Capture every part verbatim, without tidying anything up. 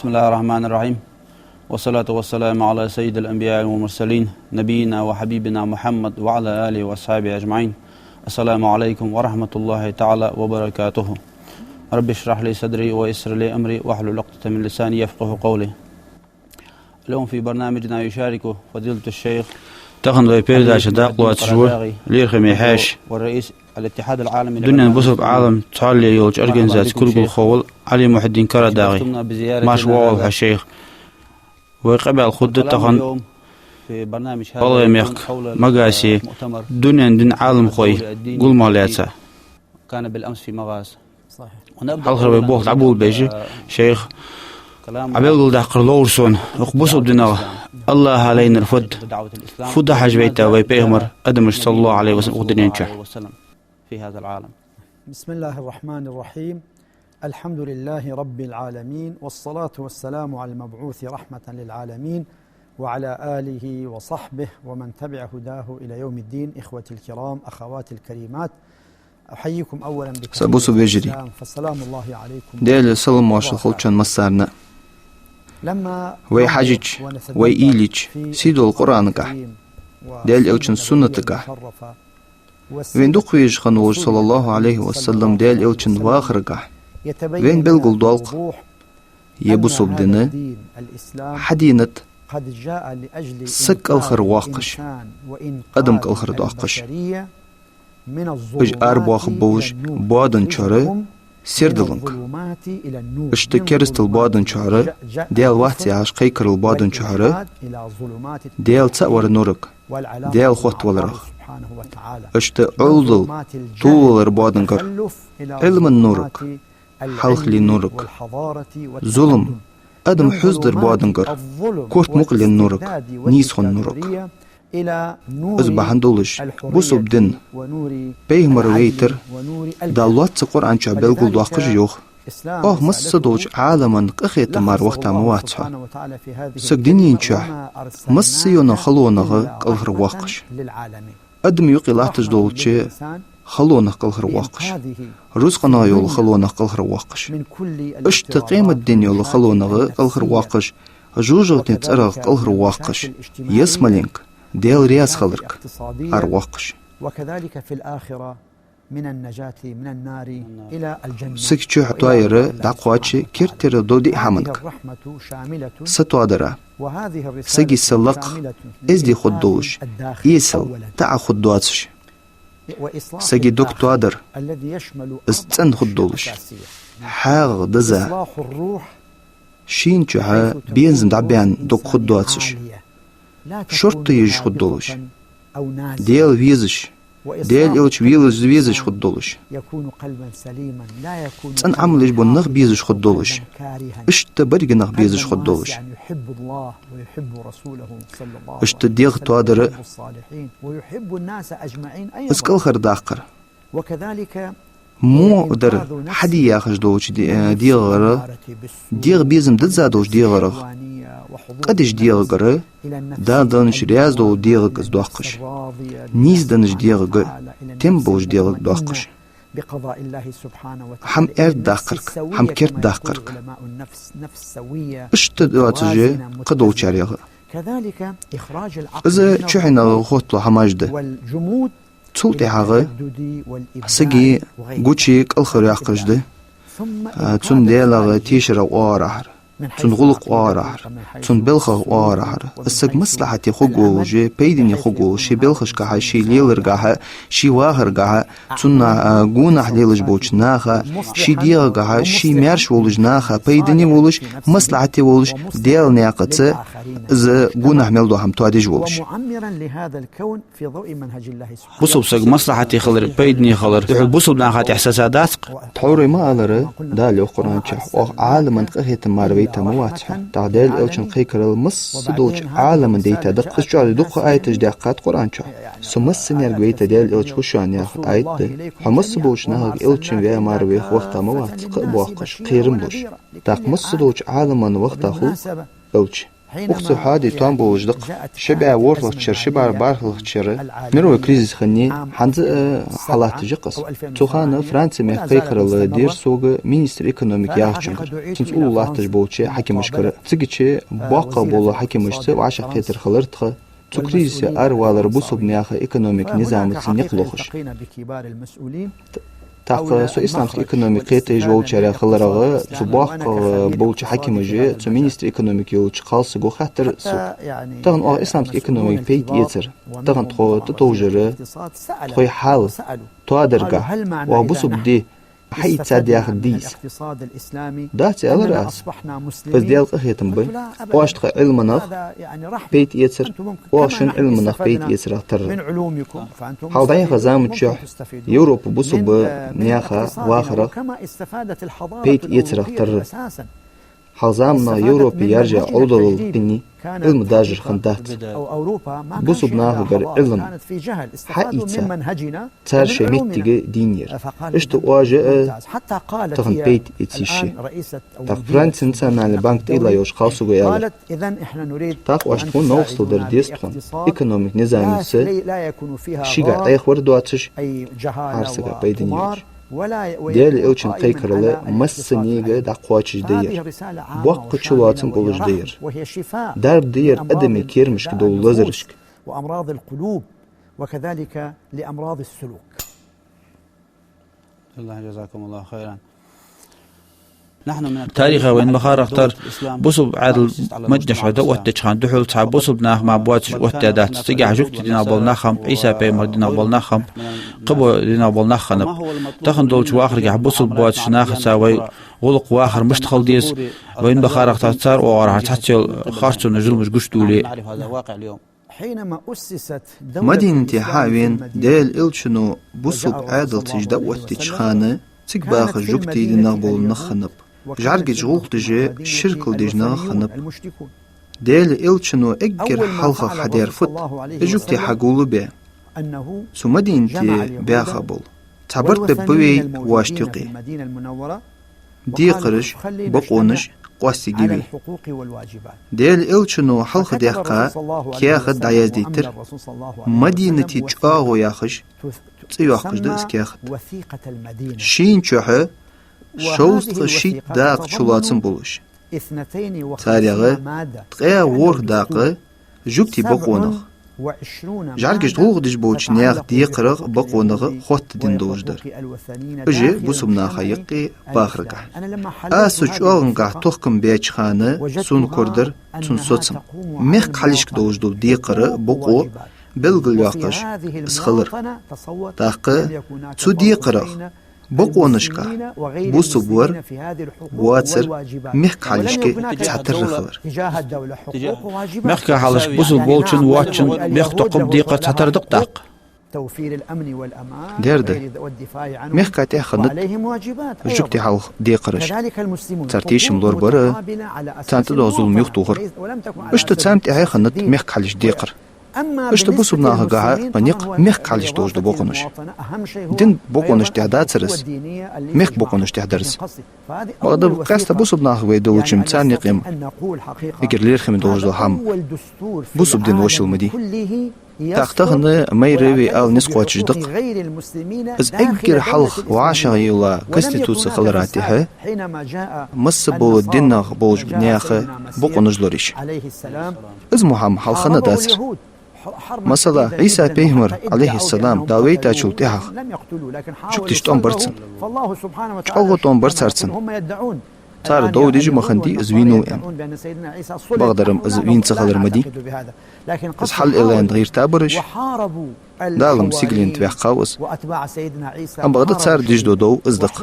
بسم الله الرحمن الرحيم. والصلاة والسلام على سيد الأنبياء والمرسلين، نبينا وحبيبنا محمد وعلى آله وأصحابه أجمعين. السلام عليكم ورحمة الله تعالى وبركاته. رب اشرح لي صدري ويسر لي أمري واحلل عقدة من لساني يفقه قولي. اليوم في برنامجنا يشارك فضيلة الشيخ Тахан вай передача дакъа лоацаш ва лерхӀаме хьаьша, والرئيس الاتحاد العالمي дунен бусалба Ӏалама цхьоалле йолча организаце кулгалхо вола Ӏали Мухьиддин КарадагӀи. Марша воагӀалва хьо, шайх. Вай къамаьл хургда тахан ГӀалгӀай мехка Магасе дунен дина Ӏаламхой гулмагӀа лаьца. كان بالأمس في مغاز. Хьалхара вай болх дӀаболабеш, шайх, Ӏа белгалдаьккхар ловра сона, укх бусалба динах АллахӀа лайнар фуд, фу дахьаш вайта вай пайхамар адамаш, صلى الله عليه وسلم, укх дунен чу. في هذا العالم. بسم الله الرحمن الرحيم. الحمد لله رب العالمين، والصلاة والسلام على المبعوث رحمة للعالمين، وعلى آله وصحبه ومن تبع هداه إلى يوم الدين. إخوتي الكرام، أخواتي الكريمات، أحييكم أولا بتحية الإسلام، فالسلام الله عليكم. Даьла салам-моаршал хилда шоана массарна. Вай хьажача, вай уйла йича сийдолча Къуръанагахьа, Даьла Элчан суннатагахьа, вайна дукха везаш хинна волча, صلى الله عليه وسلم, Даьла Элчан вахарагахьа вайна белгалдоал-кх ер бусалба ди, хьадена да саг кӀалхарвоаккхаш, адам кӀалхардоаккхаш. Уж арабоахаргболаш боадон чура сердалонга, иштта керастал боадон чура, Даьла вац яхаш кхайкарал боадон чура, Даьла цаӀ вар нурага, Даьла хоттаваларах, иштта Ӏовдал, тувлавалар боадонгара, Ӏилман нурага, хьалхлен нурага, зулам, адам хьуздар боадонгара, корта мукъален нурага, нийсхо нурага. Из бахьан долаш, бусалба дин, пайхамар вайтар, Дала лоацца Къуръан чу белгалдоаккхаш йоах: «Оаха массадолча Ӏаламан къахетам мара вахийта ма вац хьо. Саг дунен чу массайолча халонах кӀалхарвоаккхаш, адам юкъе латташ долча халонах кӀалхарвоаккхаш, рузкъах йола халонах кӀалхарвоаккхаш, иштта къематдийнахьа йола халонах кӀалхарвоаккхаш, жожагӀатен цӀерах кӀалхарвоаккхаш, ялсмалега, Даьла раьза хиларга аравоаккхаш». وكذلك في الآخرة من النجاة من النار إلى الجنة. Саг чухь тоаяр дӀакхоач керттера дола диъ хӀаманга. Са тоадар, сага са лакха эздий хургдолаш, эсала таӀа хургдоацаш. Сага дог тоадар, из цӀена хургдолаш, хьагӀ деза, шийна чухь безам дӀабаьнна дог хургдоацаш, шортта езаш хургдолаш, Даьла везаш, Даьла Элча велаш везаш хургдолаш, цӀена Ӏамал еш бола нах безаш хургдолаш, иштта берригаш нах безаш хургдолаш. Иштта дегӀ тоадар, из кӀалхардаккхар. Мо дар хьаде яхаш долча де-, э, дегӀагара, дегӀа безам дизза долча дегӀагара, къа деш дегӀагара, Дала деннача раьза долча дегӀага из доаккхаш, нийса деннача дегӀага, тем болча дегӀага доаккхаш. ХӀама аьрда даккхарга, хӀама керда даккхарга. Иштта доацаш кхыдолчарех. Из чухьенах хоттало хӀамаш да. Цул тӀехьагӀа сага гучи кӀалхаръяккхаш да, а, цун Даьлах тешарах оагӀорахьара, цун гӀулакха оагӀорахьара, цун балхах оагӀорахьара. Из саг маслахьате хургволаш, пайдане хургволаш, ший балхашкахьа, ший леларгахьа, ший вахаргахьа, цунна, а, гонахьа лелаш болча наха, ший дегӀагахьа, ший маьрша волча наха пайдане волаш, маслахьате волаш, Даьла наькъаца из гонахьа мел дола хӀама тоадеш волаш. Бусалба саг маслахьате хилар, пайдане хилар духьал бусалба наха тӀехьа сацадац-кх. Тхьовра ма аллара, Дала йоах Къуръан чу: «Оаха Ӏаламан къахетам мара вайта ма вац хьо». ТӀаккха Даьла Элчан кхайкарал массадолча Ӏаламан дайта да-кх. Из чӀоагӀа дукха аяташ даьккхад Къуръан чу. Со массанега вайта Даьла Элча ва шоана яха аят да. Хьо массаболча нахага Элчан ваь мара вайха вахийта ма вац, кхаъ боаккхаш, кхерам луш. ТӀаккха массадолча Ӏаламан вахийта хул Элча. Укх цу хьади тоам болаш да-кх. Ши бӀаь ворхӀлагӀча шера, ши бӀаь бархӀлагӀча шера мировой кризис хиннай, хӀанз а хьалатташ я-кх из. Цу хана Франце мехка кхайкарал дир сога министр экономики яхачунгара, цунца уллув латташ болча хьакимашкара. Цигача боккхагӀа бола хьакимашца вӀашагӀкхетар хилар тха. Цу кризиса аравалар бусалба наьха экономика низамаца никъ лохаш. ТӀаккха со исламски экономика кхеташ волчарех хиларах, цу боккхагӀа болча хьакимаша, цу министр экономики йолча кхалсаго хаьттар сога. Тахан оаха исламски экономика пайда эцар, тахан тхо тӀатовжар, тхоай хьал тоадаргахьа, оаха бусалба ди хьаийцад яхар дий из? Дац, аьлар аз. Из Даьла къахетам ба. Оаш тха Ӏилманах пайда эцар, оаха шун Ӏилманах пайда эцарах тарра. Хьалха дӀаяхача заман чухь Европа бусалба наьха вахарах пайда эцарах тарра. Хьалха заманах Европе яьржа Ӏовдалал хиннай, Ӏилма дажар хиннадац. Бусалба нахагара Ӏилма хьаийца цар шоай моттиг дийнаяр. Иштта оаш а тахан пайда эций шоай. ТӀаккха Франце национальни банка тӀайилла йолча кхалсаго аьлар: тӀаккха оаш тхона новкъостал дар деза тхона, экономика низамаца шийгахьа Ӏехавар доацаш, хӀара сага пайдане йолаш. Даьла Элчан кхайкарал массанега дӀакхоачаш да ер. Боккха чулоацам болаш да ер. Дарба да ер адамий керамашка дола лазарашка. وأمراض القلوب، وكذلك لأمراض السلوك. الله، جزاكم الله خيرا. Тариха вайна ма харра тара, бусалба Ӏаьдал Мадинаш чу дӀаоттача хана духьал цхьа бусалба нах мара боацаш оттадаьдац. Цигахьа жугтий динах бола нах хиннаб, Ӏийса пайхамара динах бола нах хиннаб, кхыбола динах бола нах хиннаб. Тахан долча вахаргахьа бусалба боацача нахаца вай гӀулакх, вахар мишта хила деза, вайна ма харра тара, цар оагӀорахьара цхьацца йола харцонаш, зуламаш гучадовле. Мадинате хьа а вена, Даьла Элчано бусалба Ӏаьдалца дӀаоттача хана, цига бахаш жугтий динах бола нах хиннаб. ЖӀаргашта гӀулакх деш, ширк деш нах хиннаб. Даьла Элчано эггара хьалха хьадаьр фуд? Из жугтий хьагулбаь, цу Мадинате баьха бола. Цхьа барт бергба вай воашта юкъе. Декхараш, бокъонаш къоастаргья вай. Даьла Элчано хьалхадаьккха каьхат дӀаяздайтар, Мадинате чӀоагӀо яхаш цӀи йоаккхаш да из каьхат. Шийна чухь шовзткъа шийтта дакъа чулоацам болаш, царех ткъаь ворхӀ дакъа жугтий бокъонах, жӀаргашта гӀулакх деш болча наьха декхарах, бокъонах хоттаденна долаш дар. Уж бусалба наха юкъе бахаргахьа. Аз цу чӀоагӀангахьа тохкам беча хана сона корадир цун соцам. Мехка хьалхашка долаш дола декхар, бокъо белгалйоаккхаш из хилар. ТӀаккха цу декхарах, бокъонашках бусалба вар, воацар мехка хьалхашка цхьатарра хилар. Мехка хьалхашка бусалба волчун, воацачун мехка тохкам, декхар цхьатарра да-кх тӀаккха. Дера да. Мехка тӀа хиннад жугтий хьалха декхараш. Цар тешам лорабар, царна тӀадоагӀа зулам юхатохар. Иштта царна тӀа хиннад мехка хьалхашка декхар. Иштта бусалба нахагахьа никъ мехка хьалхашка долаш да бокъонаш. Дина бокъонаш тӀа дацар из, мехка бокъонаш тӀа дар из. Бакъда къаьстта бусалба нахага вай долча царна юкъе-м эггара лерхӀаме долаш дола хӀама бусалба дин вошал ма дий. ТӀаккха тахан майра вай ала низ кхоачаш да-кх. Из эггара хьалха вӀашагӀъелла конституци хилара тӀехьа масса бола динах болча наьха бокъонаш лораеш. Из мо хӀама хьалха хинна дацар. Масала, Ӏийса пайхамар, Ӏалайхи ссалам, Дала вайтачул тӀехьагӀа жугташа тӀом бар цунна. ЧӀоагӀа тӀом бар цар цунна. Цар дов деш ма хиннадий из вийнав аьнна. Бакъдар-м из вийна ца хилар ма дий. Из хьалъайла аьнна гӀертабар уж. Дала-м сигален тӀа ваьккхав из. Амма бакъда цар деш дола дов из да-кх.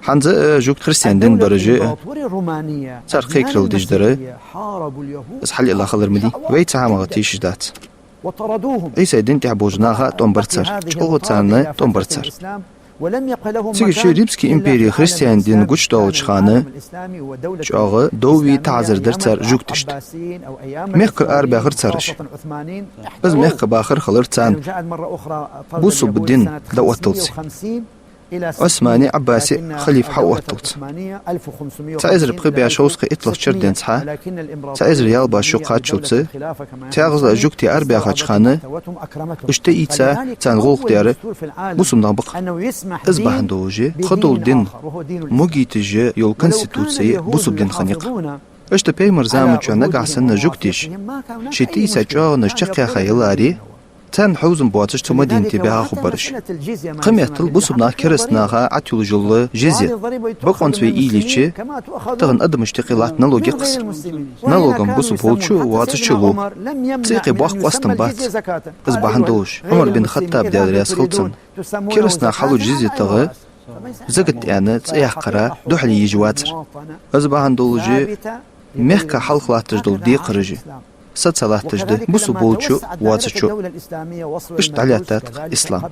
ХӀанз а жугтий христиан дин бараш а, цар кхайкарал деш дар а, из хьалъайла хилар ма дий. Вай цу хӀамах тешаш дац. Ӏийсай дина тӀа болча наха тӀом бар цар, чӀоагӀа царна тӀом бар цар. Цигача Римски импере христиан дин гучадоалача хана чӀоагӀа дов ве таӀазар дир цар жугташта. Мехкара арабаьхар цар уж. Из мехка бахар хилар царна бусалба дин дӀаотталца. Ӏусмани Ӏаббаси халиф хьаотталца. Цхьа эзар пхи бӀаь шовзткъе иттлагӀча шера денз хьа, цхьа эзар ялх бӀаь шу кхаччалца, цхьаькхаза жугтий арабаьхача хана, уж тӀаийца, царна гӀулакх даьр бусалба нах ба-кх. Из бахьан долаш, пхи дола дин могийташ йола конституци бусалба дин хиннай-кх. Иштта пайхамара заман чухь нагахьа санна жугтий шоай тӀаийца чӀоагӀонаш чакхъяьха яларе, царна хьовзам боацаш цу Мадинате баьха хургбар уж. Кхы меттел бусалба наха кераста наха Ӏотиллаш йола жизья, бокъонца вай уйла йича, тахан адамашта юкъе латта налог я-кх из. Налогам бусалба волчо а, воацачо а лу. Цу юкъе боккха къоастам бац. Из бахьан долаш Ӏумар бин Хаттаб, Даьла раьза хилва цунна, кераста наха хьалуш жизьятах закат аьнна цӀи яьккхара духьале еш вацар. Из бахьан долаш мехка хьалха латташ дола декхараш са ца латташ да бусалба волчо а, воацачо а. Иштта дӀалаьттад-кх ислам.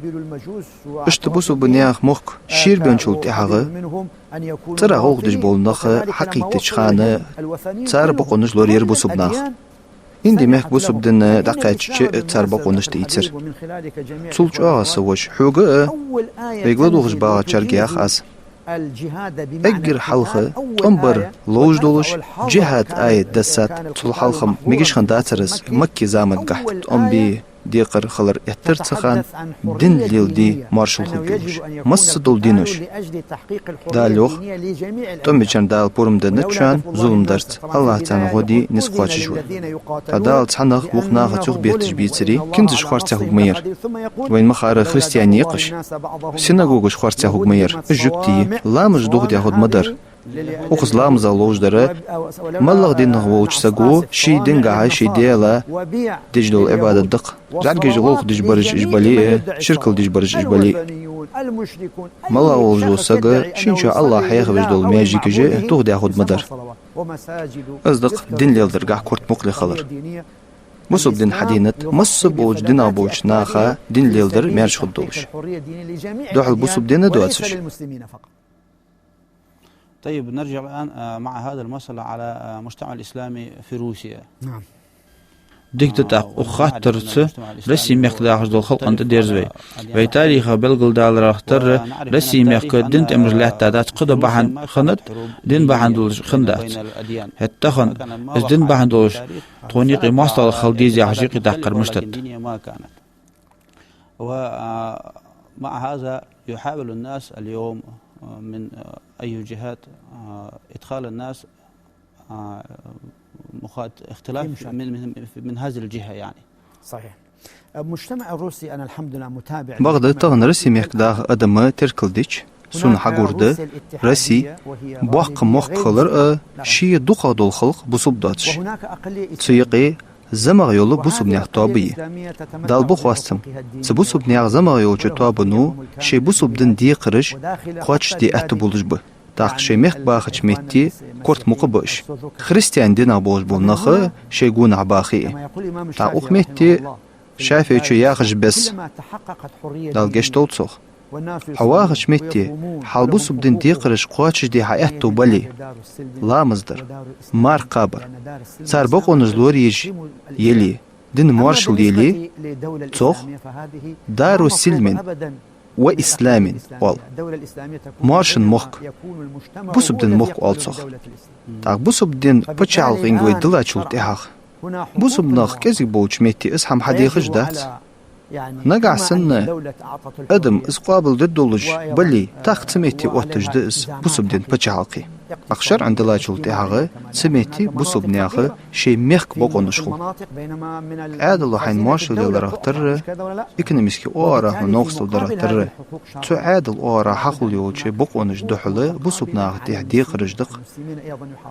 Иштта бусалба наьха мохк шийрбенначул тӀехьагӀа цӀерах гӀулакх деш бола нах хьакхийттача хана цар бокъонаш лораяьр бусалба наха. Инди мехка бусалба дин дӀакхаьчача, цар бокъонаш тӀаийцар. Цул чӀоагӀа, са воша, хьога а, вайга ладувгӀаш багӀачарга а йоах аз. Эггара хьалха тӀом бар ловш долаш, джихӀад аят даьссад, цул хьалха-м мегаш хиннадацар из, Макка замангахь тӀом бе, декхар хилар эттар цу хана, дин леладе моаршал хургйолаш. Массадола денош, Дала йоах, тӀом бечарна Дала пурам деннад шоана зулам дарца, АллахӀа царна гӀо де, низ кхоачашве. ТӀаккха Дала цхьаннех вокх нахаца юхабетташ бецаре, кинзаш харцахьа хургма яр. Вайна ма харра, христиане я-кх уж. Синагогаш харцахьа хургма яр, уж жугтий я. Ламазаш духьал дӀахургма дар. Укхаза ламазах ловш дар малагӀча динах волча саго ший дингахьа ший Даьла деш дола Ӏибадат да-кх. ЗӀамига гӀулакх деш бараш уж бале а, ширк деш бараш уж бале а. МалагӀа волаш вола саг шийна чу АллахӀ хьехавеш дола маьждигаш духьал дӀахургма дар. Из да-кх дин леладаргахьа корта мукъале хилар. Бусалба дин хьадийнад масса болча динах болча наха дин леладар маьрша хургдолаш. Духьал бусалба дин доацаш. طيب، نرجع الآن، آه، مع هذا المسألة على، آه، مجتمع الإسلامي في روسيا. نعم. Дика да тӀаккха укх хаттарца Россе мехка дахаш дола халкъ тӀадерза вай. Вай тарихах белгалдаларах тарра, Россе мехка дин тӀемаш лаьттадац, кхыдола бахьан хиннад, дин бахьан долаш хиннадац. ХӀаьта тахан из дин бахьан долаш тхона юкъе моастагӀал хила деза яхаш юкъедаккхар мишта да? ومع هذا يحاول الناس اليوم، آه، من، آه، أي جهات، آه، إدخال الناس، آه، مخاط-، اختلاف من، من، من هذه الجهة، يعني. صحيح. المجتمع الروسي، أنا الحمد لله متابع. Бакъда, тахан Россе мехка даха адам теркалдича, сона хьагур да, Россе боккха мохк хилар а, ший дукхагӀа дола халкъ бусалба доацаш. Цу юкъе замах йола бусалба наьха тоаба я. Дала бу хоастам, цу бусалба наьха замах йолча тоабано шоай бусалба дина декхараш кхоачашде аьттув болаш ба. ТӀаккха шоай мехка бахача метте корта мукъа ба уж. Христиан динах болаш бола нах шоай гонахьа бахе а. ТӀаккха укх метте ШафиӀийчо яхача бесса, Дала гешт долда цох, хьо вахача метте хьа бусалба дина декхараш кхоачашде хьа аьттув бале, ламаз дар, марха кхабар, цар бокъонаш лораеш яле, дина моаршал яле, цох дару силмин ва исламин оал. Моаршан мохк, бусалба дина мохк оал цох. ТӀаккха бусалба дина паччахьалкхенга вай диллачул тӀехьагӀа бусалба нах кӀезига болча метте из хӀама хьадехаш дац. Нагахьа санна адам из къоабалдергдолаш бале, тӀаккха цу метте отташ да из бусалба дина паччахьалкхе. ТӀаккха шарӀан диллачул тӀехьагӀа цу метте бусалба наьха шоай мехка бокъонаш хул. Ӏаьдало хьайна моаршал яларах тарра, экономически оагӀорахьа новкъостал дарах тарра, цу Ӏаьдала оагӀорахьа хьахул йолча бокъонашта духьала бусалба наха тӀехьа декхараш да-кх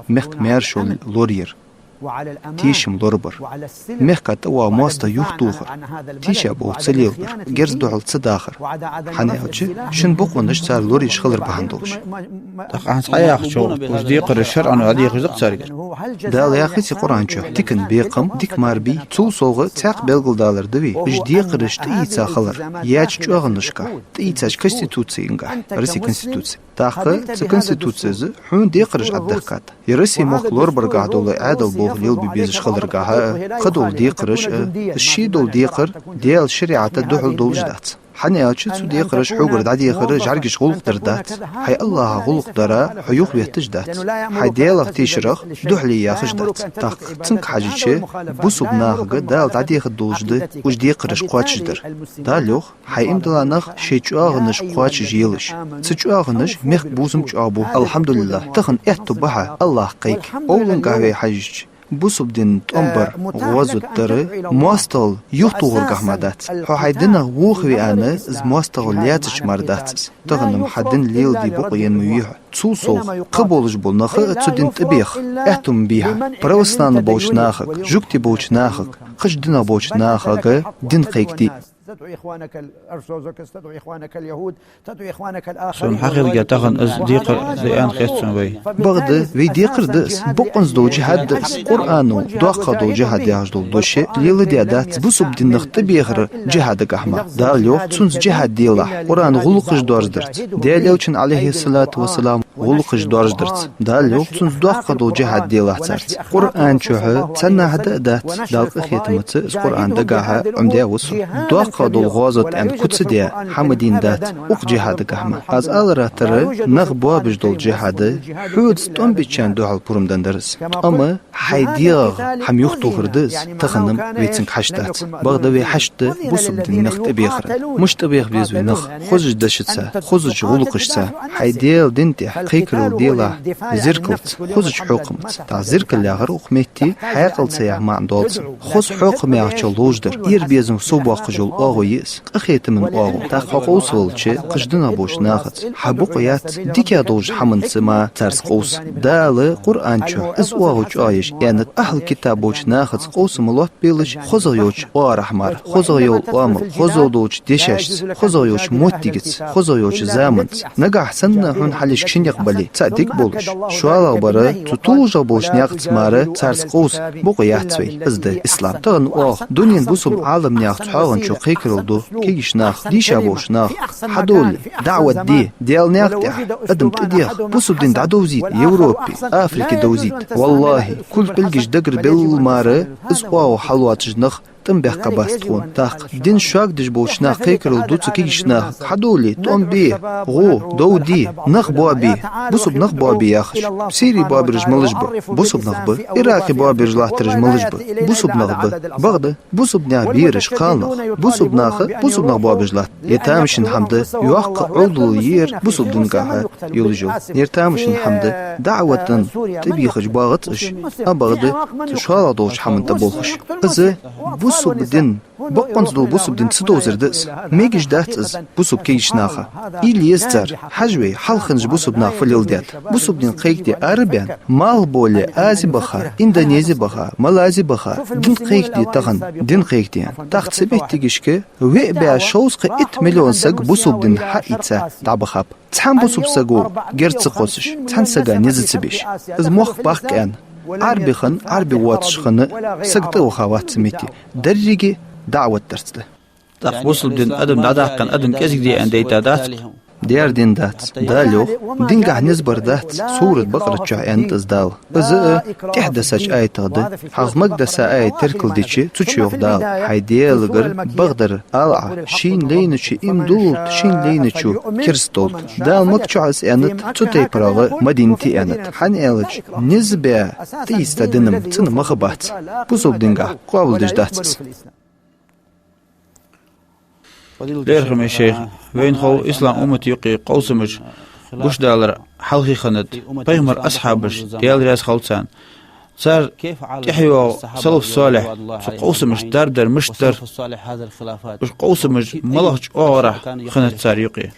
мехка маьршал лораяр, тешам лорабар, мехка тӀавоагӀа моастагӀа юхатохар, тийша болх ца лелабар, герз духьал ца дахар. ХӀана аьлча, шун бокъонаш цар лораеш хилар бахьан долаш. ТӀаккха хӀанз хьаяхачох, уж декхараш шарӀо дӀадехаш да-кх царгара. Дала яхац Къуръан чу: дикан бекхам дика марбий. Цул совгӀа цхьаькха белгалдалар да вай уж декхараш тӀаийца хилар, яьча чӀоагӀонашка, тӀаийцача конституценгахь, Россе конституце. ТӀаккха цу конституцес хьона декхараш Ӏаддахкад. Ер Россе мохк лорабаргахьа дола Ӏаьдала болх лелабе безаш хиларгахьа а, кхыдола декхараш а, ший дола декхар Даьла шариӀата духьал долаш дац. ХӀана аьлча цу декхараш хьогара дӀадехар жӀаргаш гӀулакх дар дац. Хьай АллахӀах гӀулакх дар хьо юхаветташ дац. Хьай Даьлах тешарах духьале яхаш дац. ТӀаккха цунга хьежача, бусалба нахага Дала дӀадехаргдолаш да уж декхараш кхоачашдар. Дала йоах: хьай иман дола нах шоай чӀоагӀонаш кхоачашъелаш. Цу чӀоагӀонех мехка бусам чӀоагӀа бу, алхьамдулиллахӀ. Тахан аьттув ба хьа АллахӀах кхайка. Овланга вай хьежача, бусалба дина тӀом бар, гӀазот дар моастагӀал юхатохаргахьа мара дац. Хьо хьай динах вохавеана, из моастагӀал лаьцача мара дац из. Тахан-м хьа дин леладе бокъо енна ма вий хьо. Цул совгӀа, кхыболаш бола нах а цу дина тӀабеха, аьттув ма бий хьа. Православни болча нахага, жугтий болча нахага, кхыча динах болча нахага дин кхайкаде. Сона хьахилга тахан из декхар да аьнна хет сона вай. Бакъда, вай декхар да из, бокъонца дола джихӀад да из. Къуръано доккхагӀа дола джихӀад яхаш дола дош леладаь дац бусалба динах тӀабехара джихӀадагахьа мара. Дала йоах: цунца джихӀад делахь, Къуръана гӀулакхаш доаржадарца. Даьла Элчан, Ӏалайхи ссалату вассалам, гӀулакхаш доаржадарца. Дала йоах: цунца доккхагӀа дола джихӀад делахь царца. Къуръан чухь цхьаннахьа да а дац Дала къахетамца из Къуръан дагахьа Ӏомадаь ва со. ДоккхагӀа дола гӀазот аьнна куц а даь, хьа ма дийна дац укх джихӀадагахьа мара. Аз алараттар, нах боабеш дола джихӀад хьоца тӀом бичарна духьал пурам денна дар из. ТӀом хьай дегӀах хӀама юхатохар да из, тахан-м вай цунга хьашт дац. Бакъда вай хьашт да бусалба дина нах тӀабехарах. Мишта тӀабеха беза вай нах? Хозача дешаца, хозача гӀулакхашца. Хьай Даьла дина тӀа кхайкарал делахь зеркалца, хозача хьокхамца. ТӀаккха зеркал яхар укх метте хьаькъалца яха маӀан долаш да. Хоза хьокхам яхачох ловш дар, ер безам совбоаккхаш йола оагӀув я из. Къахетама оагӀув. ТӀаккха хьо къовсавелча кхыча динах болча нахаца, хьа бокъо яц дикагӀа долча хӀаманца мара царца къовса. Дала Къуръан чухь из оагӀув чӀоагӀъеш аьннад: ахьлу китаб болча нахаца къовса ма лоаттабелаш хозагӀа йолча оагӀорахьа мара, хозагӀа йола оамал, хозагӀа долча дешашца, хозагӀа йолча моттигаца, хозагӀа йолча заманца. Нагахьа санна хьона хьалхашка шин никъ бале, цаӀ дика болаш, шоллагӀа бар цу тулжагӀа болча наькъаца мара царца къовса бокъо яц вай. Из да ислам. Тахан оаха дунен бусалба Ӏаламнаьха цхьоагӀончо кхайкарал ду кагийча наха, дийша болча наха: хьадовла, даӀват де, Даьла наькъа тӀа адам тӀадеха, бусалба дин дӀадовзийта, Европе, Африке довзийта. ВаллахӀи, кулг пӀелгаш дагара беллал мара из оагӀув хьалоацаш нах тӀом баьккха бац тхона. ТӀаккха дин шогдеш болча наха кхайкарал ду цу кагийча наха: хьадовла, тӀом бе, гӀо, дов де, нах боабе, бусалба нах боабе яхаш. Сире боабераш малаш ба? Бусалба нах ба. Иракъе боабеш латтараш малаш ба? Бусалба нах ба. Бакъда, бусалба наьха бераш, кхалнах, бусалба наха, бусалба нах боабеш латт. Ер тамашийна хӀама да, йоккха Ӏовдал я ер бусалба дингахьа йолаш йола. Ер тамашийна хӀама да, даӀвата тӀабехача багӀац уж, а бакъда цу шоллагӀа долча хӀаман тӀаболхаш. Из бусалба дин, бокъонца дола бусалба дин ца довзар да из. Мегаш дац из бусалба кагийча наха. Уйла еза цар, хьажа вай, хьалха хиннача бусалба наха фу леладаьд. Бусалба дин кхайкаде арабаьнна, малхбоале Ази баха, Индонези баха, Малази баха, дин кхайкаде тахан, дин кхайкаде аьнна. ТӀаккха цу моттигашка виъ бӀаь шовзткъа итт миллион саг бусалба дин хьаийца дӀабахаб. Цхьан бусалба саго герз ца кхоссаш, цхьан сага низ ца беш. Из мохк баккха аьнна, Ӏарбий хинна, Ӏарбий воацаш хинна саг тӀаваха вац цу метте. Деррига даӀват дарца да. ТӀаккха бусалба дин адам дӀадаккха, адам кӀезига де аьнна дайта дац? Дера дин дац. Дала йоах, дингахьа низ бар дац, сурат Бакъарат чу аьннад из Дала. Из а тӀехьа даьссача аятах да. Хьалха мегаргда са аят теркалдича, цу чу йоах Дала: хьай Даьлагара бакъдар ала Ӏа, шийна лайнача иман долалда, шийна лайнача керста долалда. Дала Макка чу из аьннад, цу тайпарагӀа Мадинате аьннад. ХӀана аьлча, низ баь тӀаийца дин-м цунна мах бац. Бусалба дингахьа къоабалдеш дац из. ЛерхӀаме шейх, вайна хов ислам уммата юкъе къовсамаш гучадалар хьалхе хиннад, пайхамара асхьабаш, Даьла раьза хилва царна, цар тӀехьайоагӀа салаф солихь цу къовсамашта дарба дар мишта дар, уж къовсамаш малагӀча оагӀорахьа хиннад цар юкъе?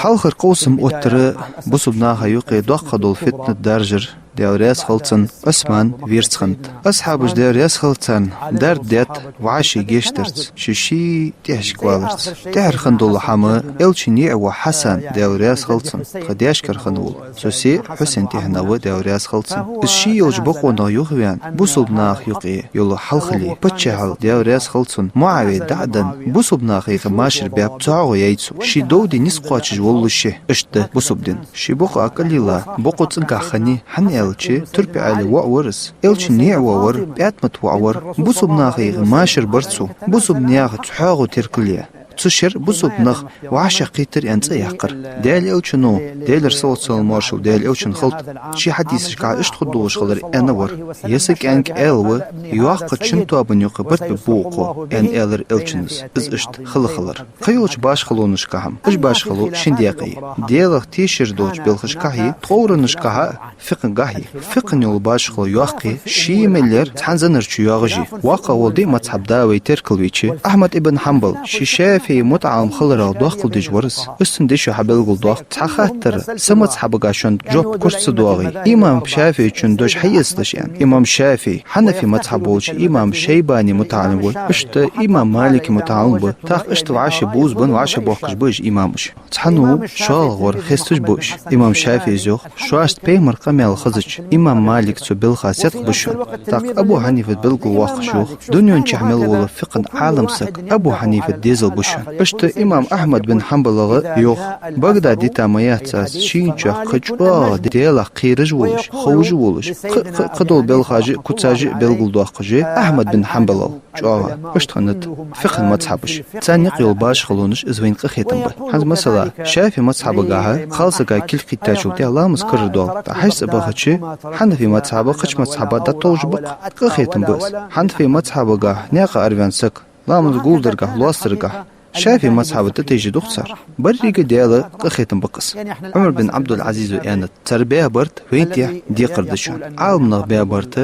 Хьалхара къовсам оттар бусалба наха юкъе доккха дола фитнат даржар, Даьла раьза хилва цунна, Ӏусман верца хиннад. Асхьабаша, Даьла раьза хилва царна, дарба даьд вӀаший гешт дарца, ший-ший тӀехьашка валарца. ТӀехьара хинна дола хӀама, Элчан йиӀиг вола Хьасан, Даьла раьза хилва цунна, тха даьшкара хинна вола, цун сесаг Хьусен тӀехьенах ва, Даьла раьза хилва цунна. Из ший йолча бокъонах юхаваьнна, бусалба наха юкъе йола хьалхале, паччахьал, Даьла раьза хилва цунна, МуӀавия дӀа а денна, бусалба наха юкъе машар баьб, цу хьагӀо яьй цо. Ший дов де низ кхоачаш волалуш, иштта да бусалба дин. Ший бокъо а кӀалйилла, бокъо цӀагӀа хиннай, хӀана Элча турпа аьле воӀ вар из. Элчан наӀарга воӀ вар, пӀаьтмата воӀ вар. Бусалба наха юкъе машар бар цо. Бусалба наьха цхьоагӀо теркал е. Цу шера бусалба нах вӀашагӀкхийттар аьнна цӀи яьккхар. Даьла Элчано, Даьлера салот-салам-моаршал Даьла Элчанна хилда, ший хьадисашка иштта хургдолаш хилар аьнна вар: «Ер са кӀаьнк аьла ва, йоккхача шин тоабан юкъе барт бе бувгӀа кхо», аьнна аьлар Элчано. Из иштта хила хилар. Кхыйолча башхалонашка хӀама. Уж башхало шин даькъе я. Даьлах тешар долча белхашка а, тховранашка а, фикъхӀага а. ФикъхӀа йола башхало йоккха я, ший мел яр цхьан зӀанарчо йоагӀаш я. ВоккхагӀа вола диъ мазхӀаба да вай теркал вича, Ахьмад ибн Хьанбал, ше ШафиӀий мутаӀалим хиларах доккхал деш вар из. Из цун дешо хьабелгалдоаккх. Цхьа хаттар: са мазхӀабага шоана жоп куц ца доагӀий, имам ШафиӀийчун дош хьаэцалаш аьнна. Имам ШафиӀий, Хьанафи мазхӀаб волча имам Шайбани мутаӀалим ва, иштта имам Малики мутаӀалим ва. ТӀаккха иштта вӀаши бувзабенна, вӀаши бохкаш ба уж имамаш. Цхьанне шоллагӀвар хесташ ба уж. Имам ШафиӀийс йоах: шоашта пайхамара къамаьл хезача, имам Малика цу белха седкъа ба шоана. ТӀаккха Абу Хьанифа белгалвоаккхаш йоах: дунен чу мел вола фикъхӀа Ӏалам саг Абу Хьанифа дезал ба шоана. Иштта имам Ахьмад бин Хьанбалага йоах: Багдад дита ма яц аз шийна чу кхы чӀоагӀа Даьлах кхераш волаш, ховш волаш, кхы, кхы, кхыдола белхаш а, куцаш а белгалдоаккхаш а Ахьмад бин Хьанбалал чӀоагӀа. Иштта хиннад фикъхӀа мазхӀабаш. Царна юкъе йола башхалонаш, из вайна къахетам ба. ХӀанз, масала, ШафиӀий мазхӀабагахьа кхалсага кулг кхийттачул тӀехьагӀа ламаз карара доал. ТӀаккха хьажцӀа бахача, Хьанафи мазхӀаба кхыча мазхӀаба дӀатовжа ба-кх. Къахетам ба из. Хьанафи мазхӀабагахьа наькъа араваьнна саг ламаз гулдаргахьа, лоацаргахьа ШафиӀий мазхӀаба тӀатайжа дукха цар. Беррига Даьла къахетам ба-кх из. Ӏумар бин Ӏабдул-Ӏазизо аьннад: цар баь барт вайна тӀехьа декхар да шоана. Ӏаламнаха баь барт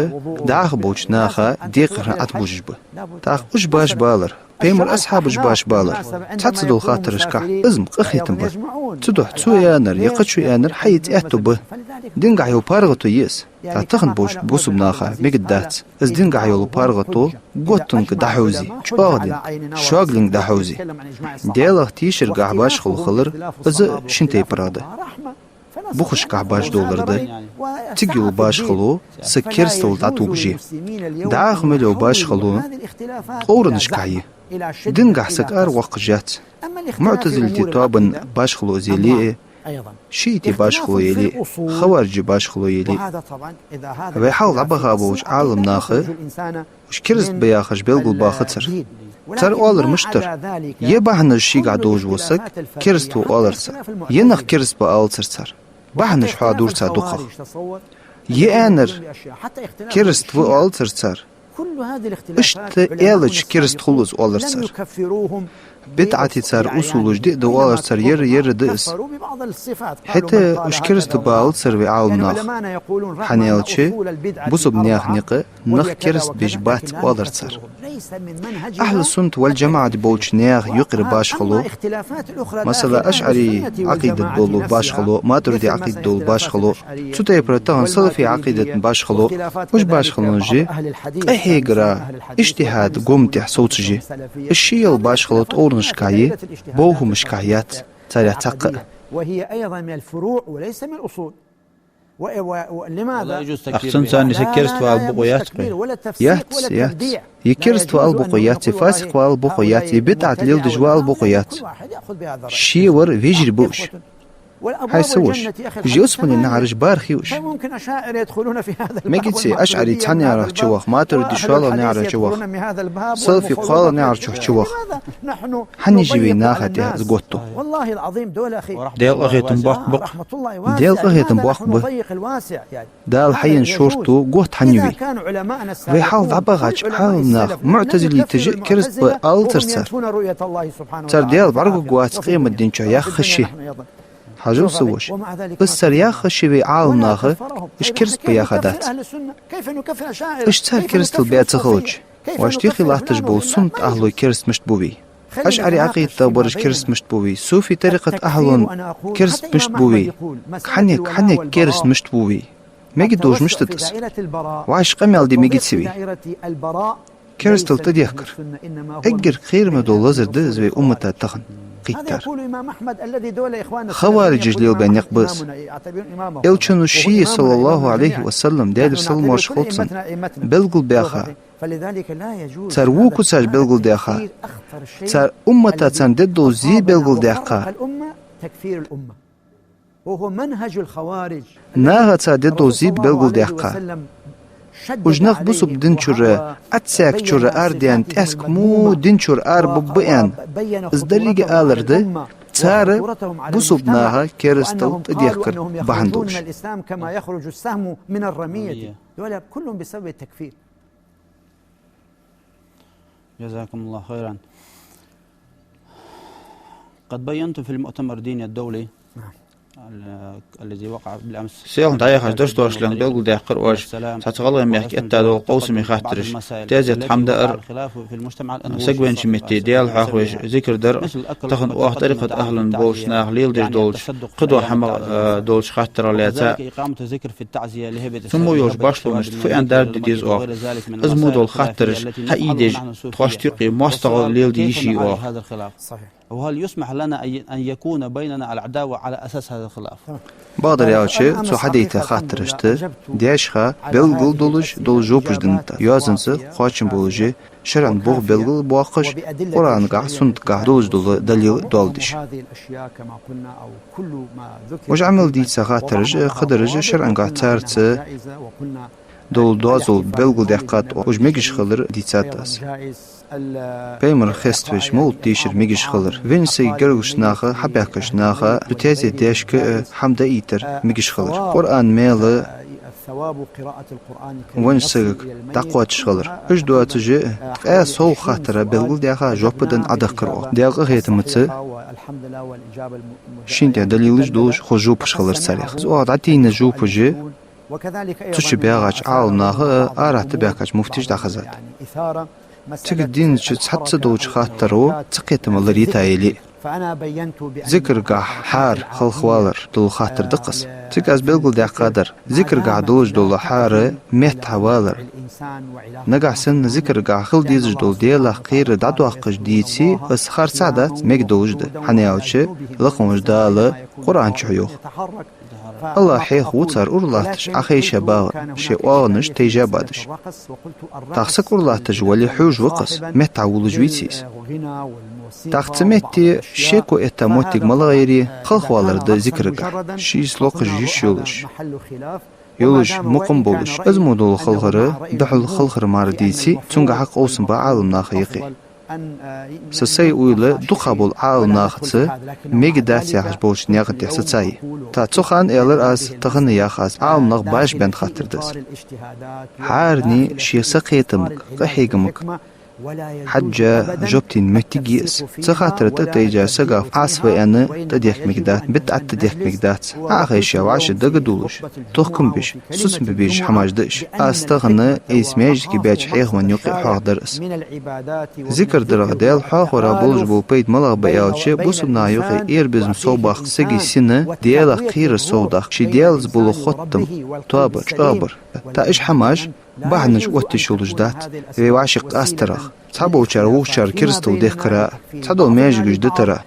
дӀахо болча наха декхар хьатӀабужаш ба. ТӀаккха уж башха балар, пайхамара асхьабаш башха балар, цхьацца дола хаттарашка, из-м къахетам ба. Цудухьа цо аьннар е кхычо аьннар хьаэца аьттув ба. Дингахьа йола паргӀато я из. ТӀаккха тахан болча бусалба наха мегаргдац из дингахьа йола паргӀато готтанга дӀахьовзе, чӀоагӀа динга, шогалинга дӀахьовзе. Даьлах тешаргахьа башхало хилар, из шин тайпара да. Бухашкахьа башха долар да. Цига йола башхало саг керастал дӀатохаш я. ДӀахо мел йола башхало тховранашкахьа я. Дингахьа саг аравоаккхаш яц. МуӀтазилитий тоабан башхало из яле а, шиӀитий башхало яле а, хаварижий башхало яле а. Вай хьалха дӀабаха болча Ӏаламнаха уж кераст ба яхаш белгалбаьхацар. Цар оалар мишта дар: ер бахьанаш шийгахьа долаш вола саг кераст ва оалацар цар. Ер нах кераст ба оалацар цар. Бахьанаш хьадувцар цар дукхагӀа. Ер аьннар кераст ва оалацар цар. Иштта аьлча кераст хул из оалацар цар. БидӀатий цар усулаш диъ да оалацар цар, ер, ер да из. ХӀаьта уж кераст ба оалацар вай Ӏаламнаха. ХӀана аьлча бусалба наьха юкъе нах кераст беш бац оалацар цар. Ахьлу-суннат вал-жамаӀат болча наьха юкъера башхало, масала, ашӀарий Ӏакъидат дола башхало, матуридий Ӏакъидат дола башхало, цу тайпара тахан салафий Ӏакъидата башхало, уж башхалонаш къахьегара иджтихӀада гом тӀа совцаш я. Из ший йола башхало тховранашкахьа я, бовхамашкахьа яц, царех цхьаккха а. Ахцан царна саг кераст ва ала бокъо яц-кх вай. Яц, яц. Е кераст ва ала бокъо яц, е фасикъ ва ала бокъо яц, е бидӀат леладеш ва ала бокъо яц. Ше вар вежарий ба уж. ХӀай са воша, уж ялсмален наӀараш бархӀ я уж. Мегац ашӀарий цхьан наӀарах чувах, матуридий шоллагӀа наӀарах чувах, салафий кхоалагӀа наӀарах чувах. ХӀана ежий вай наха тӀехьа из готто? Даьла къахетам боккха ба-кх. Даьла къахетам боккха ба. Дала хьаенна шортта готта хӀана я вай? Вай хьалха дӀабахача Ӏаламнаха муӀтазилиташа кераст ба оалацар цар. Цар Даьла бӀаргагургвац къематдийнахьа яхаш я. Хьажал, са воша. Из цар яхаш я вай Ӏаламнаха, уж кераст ба яхадац. Уж цар керастал баь ца хилча, вӀаший тӀехьа латташ бола суннат ахьлой кераст мишта бу вай? АшӀарий Ӏакъидатах бараш кераст мишта бу вай? Суфий тарикъата ахьлой кераст мишта бу вай? ХӀанега, хӀанега кераст мишта бу вай? Мегаргдолаш мишта да из? ВӀаший къамаьл де мегац вай. Керастал тӀадехкар. Эггара кхераме дола лазар да из вай уммата тахан кхийттар. Хаварижаша лелабаь никъ ба из. Элчано ше, саллаллахӀу Ӏалайхи ва саллам, Даьлера салам-моаршал хилда цунна, белгалбаьха. Цар во куцаш белгалдаьха. Цар уммата царна дергдола зе белгалдаьккха. وهو منهج الخوارج. Наха цар де дола зи белгалдаьккха. Уж нах бусалба дина чура, аттсаьрка чура арадаьнна, тӀехьашка мо дина чура арабаьб аьнна, из деррига алар да, цар бусалба наха керастал тӀадехкар бахьан долаш. الإسلام كما يخرج السهم من الرمية. هؤلاء كلهم بسبب التكفير. جزاكم الله خيرا. قد بينت في المؤتمر الديني الدولي ال-، الذي وقع بالأمس. Селхан дӀаяхача дарсашка белгалдаьккхар оаш цхьацца гӀалгӀай мехка этта дола къовсаме хаттараш. Тезет хӀама дар, саг веннача метте Даьла хьоахавеш, зикар дар, тахан оаха тӀарикъата ахӀлан болча наха леладеш долча кхыдола хӀамах, э, долча хаттарах лаьца. Цу мо йолча башлонашта фу аьнна дарба де деза оаха? Из мо дола хаттараш хьаийдеш, тхоашта юкъе моастагӀал леладе йиш йий оаха? وهل يسمح لنا أن، أن يكون بيننا العداوة على أساس هذا الخلاف؟ Бакъдар аьлча, цо хьадайта хаттарашта дешаца белгал долаш дола жопаш деннад. Йоазонца кхоачам болаш, шарӀан бух белгалбоаккхаш, Къуръангахьа, суннатагахьа долаш дола далил доаладеш. Уж Ӏамал дийца хаттараш, кхыдараш шарӀангахьа царца дола доазол белгалдаьккхад, уж мегаш хилар дийцад аз. Пайхамар хеставеш, мовлат дешар мегаш хилар. Веннача сага гаргарча наха, хьабаьхкача наха, цу тезета дешага, э, хӀама даийтар мегаш хилар. Къуръан маьл веннача сагага дӀакхоачаш хилар. Уж доацаш, ткъаь совгӀа хаттара белгалдаьха, жоп денна Ӏодехкар оаха. Даьла къахетамца шийна тӀа далилаш долаш хоза жопаш хилар царех. Из оаха дӀатийна жопаш, цу чу багӀача Ӏалам наха, арахьа тӀабаьхкача муфтеша дӀахазад. Цига дийнача цхьацца долча хаттаро цакхетам ларийта яле а. Зикаргахьа хьаьра халхавалар дола хаттар да-кх из. Цига аз белгалдаьккхадар, зикаргахьа долаш дола хьаьра меттахьа валар. Нагахьа санна зикаргахьа хила дезаш дола Даьлах кхерар дӀадоаккхаш деце, из харцахьа дац, мегаргдолаш да. ХӀана аьлча, лакха волча Дала Къуръан чу йоах: АллахӀ хьехаву цар ура латташ Ӏохайша багӀа, шоай оагӀонаш тайжа бадаш. ТӀаккха саг ура латташ вале, хьожаш ва-кх из, меттахьа волаш веце из. ТӀаккха цу метте шеко этта моттиг малагӀа я? Халхавалар да зикаргахьа. Шийца локхаш йиш йолаш, йолаш мукъам болаш, из мо дола халхар духьал халхар мара деце, цунгахьа къовсам ба Ӏалам наха юкъе. Са сай уйла дукха бола Ӏалам нахаца мегаргдац яхаш болча наькъа тӀа са ца я. ТӀаккха цу хана аьлар аз, тахан ях аз, Ӏалам нах башха баьнна хаттар да из. ХӀаране ший сакхетамга, къахьегамга хьежжа жоп тайна моттиг я из. Цу хаттара тӀатайжа сага Ӏаса ва аьнна тӀадехка мегаргдац, бидӀат тӀадехка мегаргдац. Ӏохайша, вӀаши дагадоалаш, тохкам беш, сусам бе безаш хӀамаш да уж. Аз тахан айса маьждиге баьча хьехамна юкъе хьоахадар из. Зикар дарах, Даьла хьоахаварах болаш бола пайда малагӀа ба аьлча, бусалба наха юкъе эр-безам совбаккха, сага сина Даьлах кхерар совдаккха, ший Даьлаца бола хоттам, тоба, чӀоагӀбар. ТӀаккха уж хӀамаш бахьанаш оттаеш йолаш дац, вай вӀаши къастарах, цхьаболчар вокхарна керастал дехкара, цхьадола маьждигаш дитара.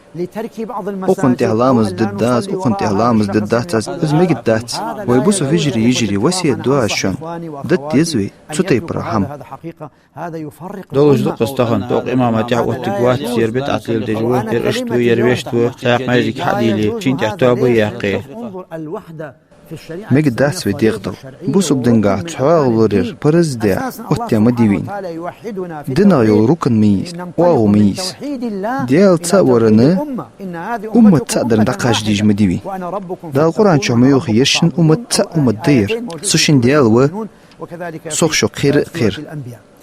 Укхунна тӀехьа ламаз дергдац, укхунна тӀехьа ламаз дергдац, из мегаргдац. Вай бусалба вежарий, йижарий, васкет ду аз шоана, дита деза вай цу тайпара хӀама. Долаш да-кх из тахан, тӀоккха имама тӀехьа оттарг вац, ер бидӀат леладеш ва, ер иштта ва, ер вешта ва, цхьаькха маьждиге хьа а дийле, шийна тӀехьа тоба а яьккхе. Мегаргдац вай дегӀадала. Бусалба дингахьа цхьоагӀо лораяр параз а даь, оттадаь ма дий вайна. Динах йола рукн ма йий из, оагӀув ма йий из. Даьла цаӀ варан, уммат цаӀ даран дӀакхача дезаш ма дий вайна. Дала Къуръан чу ма йоахий, ер шун уммат цаӀ уммат да ер. Со шун Даьла ва, сох шо кхера а кхер.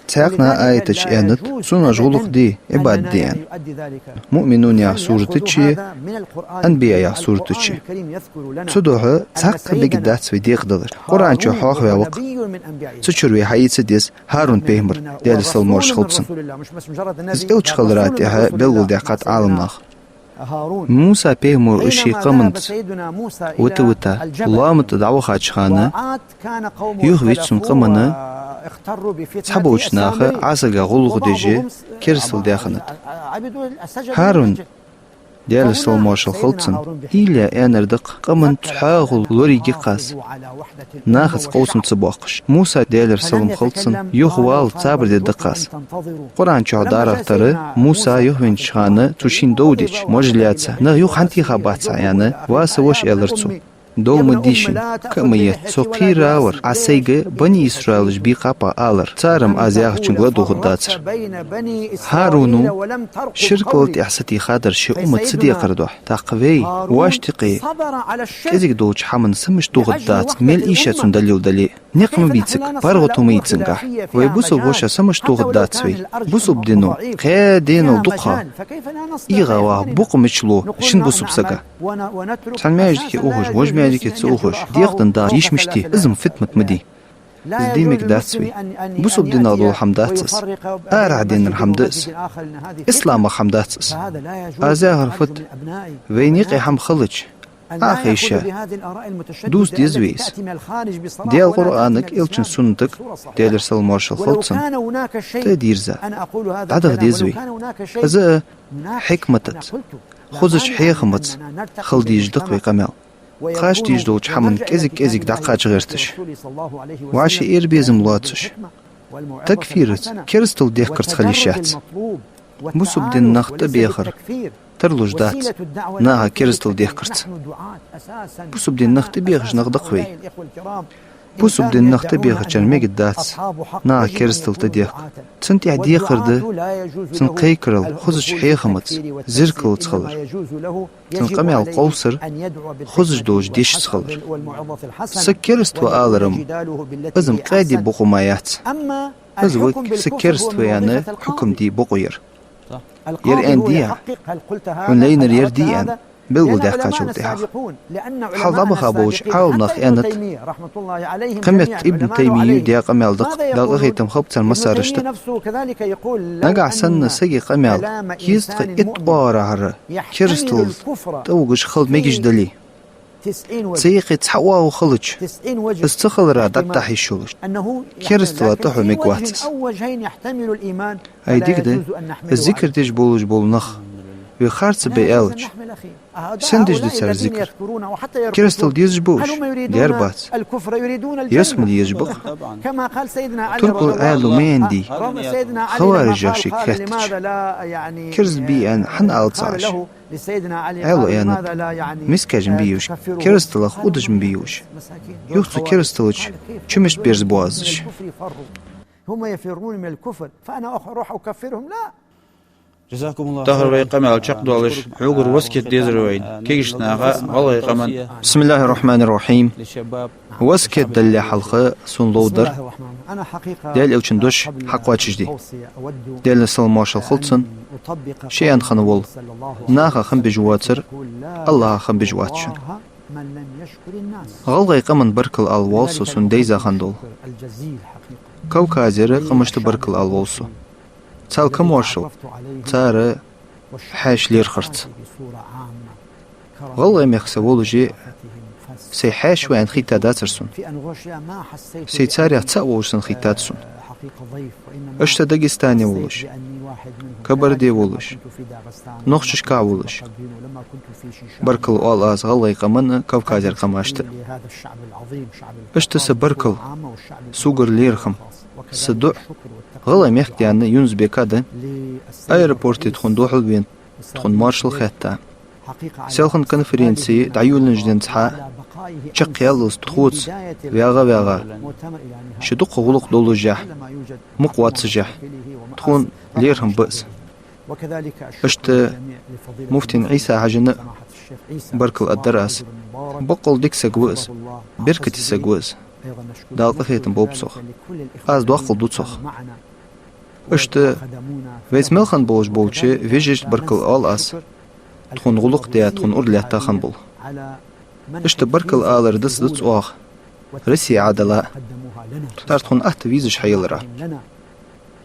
Цхьаькха а аяташ аьннад, сона оаш гӀулакх де, Ӏибадат де аьнна. Муъминун яха сурата чу, Анбия яха сурата чу. Цудухьа цхьаккха мегаргдац вай дегӀадалар. Къуръан чу хьоахаваь ва-кх. Цу чура вай хьаэца деза ХӀарун пайхамар, Даьла салам-моаршал хилда цунна. Из элча хилара тӀехьа белгалдаьккхад Ӏалам наха. Муса пайхамаро ший къаманца вита-вита лоама тӀа дӀавахача хана, юхавеача цун къаман цхьаболча наха Ӏасарга гӀулакх деш, керастал даь хиннад. ХӀарун Даьлера салам-моаршал хилда цунна, уйла е аьннар да-кх къаман цхьоагӀо лорае йиш я-кх аз, нахаца къовсам ца боаккхаш. Муса, Даьлера салам хилда цунна, юхавала цабар дергда-кх аз. Къуръан чу дӀаарахийтар, Муса юхавенача хана цо шийна дов дича, мож лаьца, нах юха хӀана теха бац хьо, аьнна, ва са воша, аьлар цо. Дов ма де шийна, ка ма етта, со кхеравар Ӏа сайга бани Исраилаш бийкъаб алар. Цар-м аз яхачунга ладувгӀаргдацар. ХӀаруно ширкал тӀехьа сатийхадар ший уммат ца декхар духьа. ТӀаккха вай, воашта юкъе кӀезига долча хӀаман са мишта дувгӀаргдац, мел ийша цунна далил дале а. Никъ ма бий цига, паргӀато ма йий цунгахьа. Вай бусалба воша са мишта дувгӀаргдац вай. Бусалба дино кхаь денал дукха эгӀа ваха букъ мича лу шин бусалба сага. Цхьан маьждиге ухаш, вож маьждиге ца ухаш, декъа тӀа да йиш мишта я, из-м фитнат ма дий. Из де мегаш дац вай. Бусалба динах дола хӀама дац из. Арахьа денар хӀама да из. Исламах хӀама дац из. Аз яхар фуд, вайна юкъе хӀама хилча, Ӏохайша, дувца деза вай из. Даьла Къуръанага, Элчан суннатага, Даьлера салам-моаршал хилда цунна, тӀадирза, дӀадаха деза вай. Из а хьикматаца, хозача хьехамаца хила дезаш да-кх вай къамаьл. Кхача дезаш долча хӀаман кӀезиг-кӀезиг дӀакхача гӀерташ, вӀаший эр-безам лоацаш, такфираца, керастал дехкарца хила йиш яц. Бусалба дина нах тӀабехар тарлуш дац наха керастал дехкарца. Бусалба дина нах тӀабехаш нах да-кх вай. Бусалба дина нах тӀабехачоа мегаш дац наха керастал тӀадехка. Цунна тӀехьа декхар да цун кхайкарал хозача хьехамаца, зеркалаца хилар. Цун къамаьл къовсар хозаш долча дешаца хилар. Саг кераста ва алар-м, из-м къаьде бокъо ма яц. Из ва саг кераста ва аьнна хьукам де бокъо яр. Ер аьннадий Ӏа? Хьона лайнар ер дий аьнна, белгалдаьккхачул тӀехьагӀа. Хьалха дӀабаха болча Ӏаламнаха аьннад, кхыметтел Ибн Таймийя даь къамаьл да-кх, Дала къахетам хилба царна массанена а. Нагахьа санна сага къамаьл кхы итт оагӀорахьара керастал тӀавугаш хила мегаш дале, цу юкъе цхьа оагӀув хилча, из ца хилара дӀатӀадахьа йиш йолаш, керастала тӀахьо мегаш вац из. Ай, дика да, из зикар деш болаш бола нах вай харцахьа бе аьлча, сенна деш да цар зикар? Керастал дезаш ба уж? Дер бац. Ялсмала езаш ба-кх. Туркал Ӏаьдало ма аьннадий: хаварижех шийга хаьттача, кераста бий аьнна хӀана ала ца Ӏаш? Ӏаьдало аьннад: мискаш ма бий уж, керасталах удаш ма бий уж. Юха цу керастала чу мишта берзабу аз уж? هم يفرون من الكفر، فأنا أخ-، أروح أكفرهم؟ لا. Тахар вай къамаьл чакхдоалаш, хьогара васкет дезар вайна кегийча наха, гӀалгӀай къаман. بسم الله الرحمن الرحيم. Васкет далале хьалха сона ловра Даьла Элчан дош хьакхоачашде. Даьлера салам-моаршал хилда цунна, ше аьнна хинна вола: наха хам беш воацар АллахӀа хам беш вац шоана. ГӀалгӀай къаман баркал ала воал со, сона дайза хинна дола. Кавказера къамашта баркал ала воал со. Царна камаьршал, цар хьаьша лерхӀарца. ГӀалгӀай мехка са волаше, сай хьаьша ва аьнна хийттадацар сона. Сай царех цаӀ волаш санна хийттад сона. Иштта Дагестане волаш, Кабарде волаш, Нохчашка волаш баркал оал аз гӀалгӀай къаманна, Кавказера къамашта. Иштта са баркал, согара лерхӀам, са дуӀа гӀалгӀай мехка даьнна Юнус-Бека да, аэропорте тхона духьал вена, тхона моаршал хаьтта. Селхан конференци дӀайолаеннача денз хьа чакхъяллалца тхоца ваьгӀа-ваьгӀа, ший дукха гӀулакх доллашехь, мукъа воаццашехь, тхона лерхӀам ба из. Иштта муфтийна Ӏийса-Хьажана а баркал аргдар аз. Боккъал дика саг ва из, беркате саг ва из. Дала къахетам болба цох. Аз доккхал ду цох. Иштта вайца мел хинна болаш болча вежарашта баркал оал аз. Тхона гӀулакх даь, тхона ура лаьтта хинна бола. Иштта баркал алар дац, дац оаха Россе Ӏодилла а, цар тхона атта визаш хьаеллара,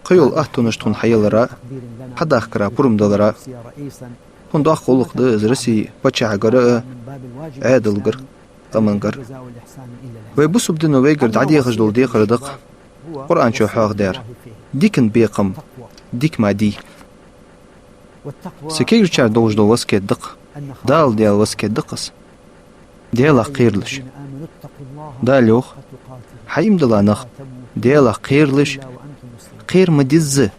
кхыйола аттонаш тхона хьаеллара, хьадахкара пурам далара. Тхона доккха гӀулакх да из Россе паччахьагара а, Ӏаьдалгара, къамангара. Вай бусалба дино вайгара дӀадехаш дола декхар да-кх Къуръан чу хьоахадаьр: дикан бекхам дика ма дий. Са кагирчар долаш дола васкет да-кх, Дала даь васкет да-кх из. Даьлах кхералаш. Дала йоах: хьай иман дилла нах, Даьлах кхералаш, кхера ма дезза,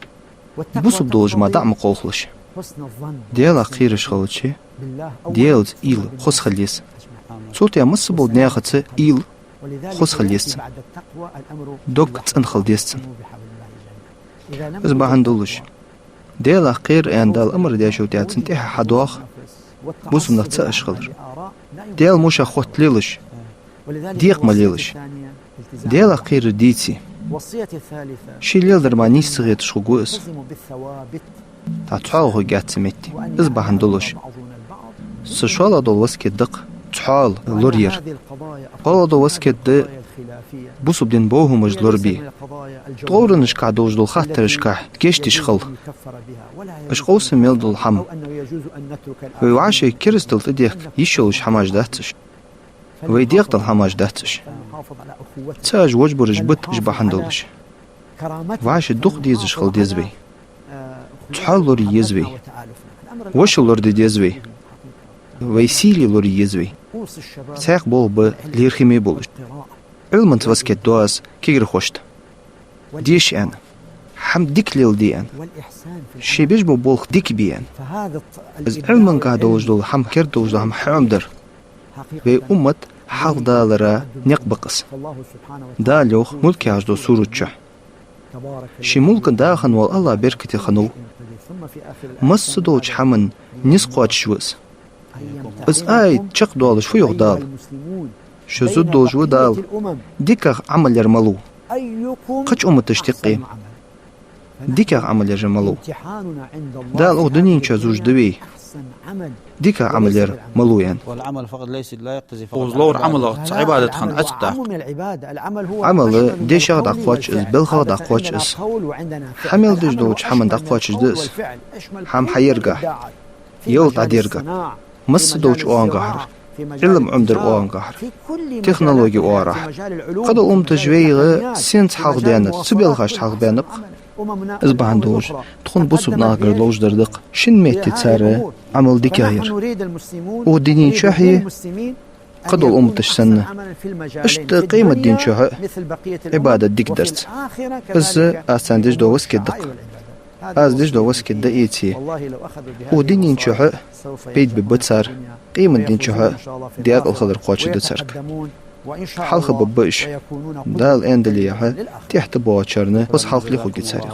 бусалба долаш мара дӀа ма кхалхалаш. Даьлах кхераш хилча, Даьлаца уйла хоза хила еза. Цул тӀехьа масса бола наьхаца уйла хоза хила еза цун. Дог цӀена хила деза цун. Из бахьан долаш, Даьлах кхера аьнна Дала амар даьчул тӀехьа цунна тӀехьа хьадоагӀа бусалба нах ца Ӏаш хилар. Даьла мушах хотта лелаш, декъа ма лелаш. Даьлах кхерар дийце, ший леладер мара нийса ца хеташ хургва из. ТӀаккха цхьоагӀо хургьяц цу метте. Из бахьан долаш, са шоллагӀа дола васкет да-кх цхьоал лораяр. КхоалагӀа дола васкет да бусалба дина бовхӀамаш лорабе. ТӀовранашка долаш дола хаттарашка гешт деш хила. Уж къовсам мел дола хӀама. Вай вӀаший керастал тӀадехка йиш йолаш хӀамаш дац уж. Вай декъадала хӀамаш дац уж. Цу уж вож бараш бита уж бахьан долаш. ВӀаший дукха дезаш хила деза вай. Цхьоал лорае еза вай. Вошал лораде деза вай. Вай сийле лорае еза вай. Цхьаькха болх ба лерхӀаме болаш. Ӏилманца васкет ду аз кагирхошта. Деша аьнна. ХӀама дика леладе аьнна. Шоаш беш бола болх дика бе аьнна. Из Ӏилманга долаш дола хӀама, керда долаш дола хӀама хьоам дар. Вай уммат хьалхадалара никъ ба-кх из. Дала йоах Мулк яхаш долча сурата чу: ший мулка да хинна вола АллахӀ беркате хиннав. Масса долча хӀаман низ кхоачаш ва из. Из аят чакхдоалаш фу йоах Дала? Шо зувргдолаш ва Дала. ДикагӀа Ӏамал яр малув? Кхыча умматашта юкъе дикагӀа Ӏамал яр малув? Дала укх дунен чу зувш да вай дикагӀа Ӏамал яр малув аьнна. Укхаза ловр Ӏамалах цхьа Ӏибадат хинна Ӏац даккха. Ӏамал дешах дӀакхоач из, белхах дӀакхоач из. Хьа мел деш долча хӀаман дӀакхоачаш да из. ХӀама хьаергахьа, ялат дӀадергахьа, масса долча оагӀангахьара, Ӏилма Ӏомадар оагӀангахьара, технологи оагӀорахьа. Кхыдола умматаш вайга сенца хьалхадаьннад, цу белхашта хьалхабаьннаб-кх. Из бахьан долаш, тхона бусалба нахагара ловш дар да-кх шин метте цар Ӏамал дикагӀа яр. Укх дунен чухьеи, кхыдола умматаш санна, иштта къемата ден чухь а Ӏибадат дика дарца. Из аз царна деш дола васкет да-кх. Аз деш дола васкет да эце. Укх дунен чухь а пайда бергба цар, къемата ден чухь а декъала хилар кхоачаргда царга. Хьалха бергба уж. Дала аьннадале яхьа, тӀехьа тӀабоагӀачарна хоза хьалхале хургья царех.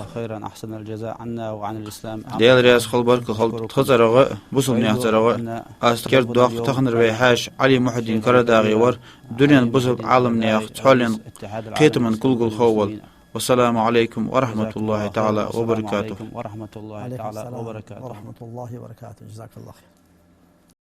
Даьла раьза хилва, баркал хилда тха цӀерагӀа а, бусалба наьха цӀерагӀа а. Аз кердадоаккх, таханара вай хьаьша Ӏали Мухьиддин КарадагӀи вар, дунен бусалба Ӏаламнаьха цхьоаленна кхетама кулгалхо вар. والسلام عليكم ورحمة الله تعالى وبركاته. وعليكم السلام ورحمة الله وبركاته. جزاك الله خير.